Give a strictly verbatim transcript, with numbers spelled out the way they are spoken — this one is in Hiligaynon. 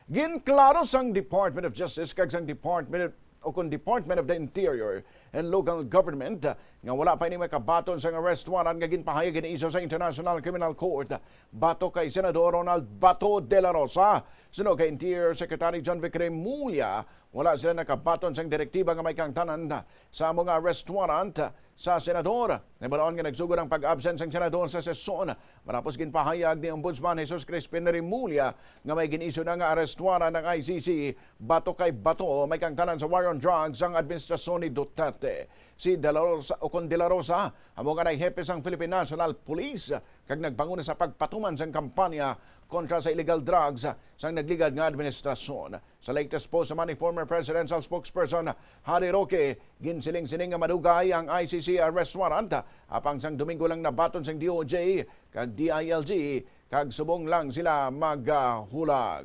Ginklaro sang Department of Justice kag sang Department of, o kon Department of the Interior and Local Government nga wala pa ini makabaton sang arrest warrant nga ginpahayag giniisyu sa International Criminal Court batok kay Senador Ronald Bato de la Rosa. Suno kay Interior Secretary John Vic Remulla, wala sila nakabaton sang direktiba nga may kaangtanan sa amo nga arrest warrant sa senador. Nabal-an nga nagsugod ang pag-absent sang senador sa sesyon matapos ginpahayag ni Ombudsman Jesus Crispin Remulla nga may gin-issue na nga arrest warrant ang I C C batok kay Bato may kaangtanan sa war on drugs ang administrasyon ni Duterte. Si De La Rosa, o kon De La Rosa, amo nga nay hepe sang Philippine National Police kag nagbanguna sa pagpatuman sang kampanya kontra sa illegal drugs sang nagligad nga administrasyon. Sa latest post naman ni former presidential spokesperson Harry Roque, ginsiling sini nga madugay ang I C C arrest warrant, apang sang Domingo lang nabaton sang D O J kag D I L G, kag subong lang sila magahulag.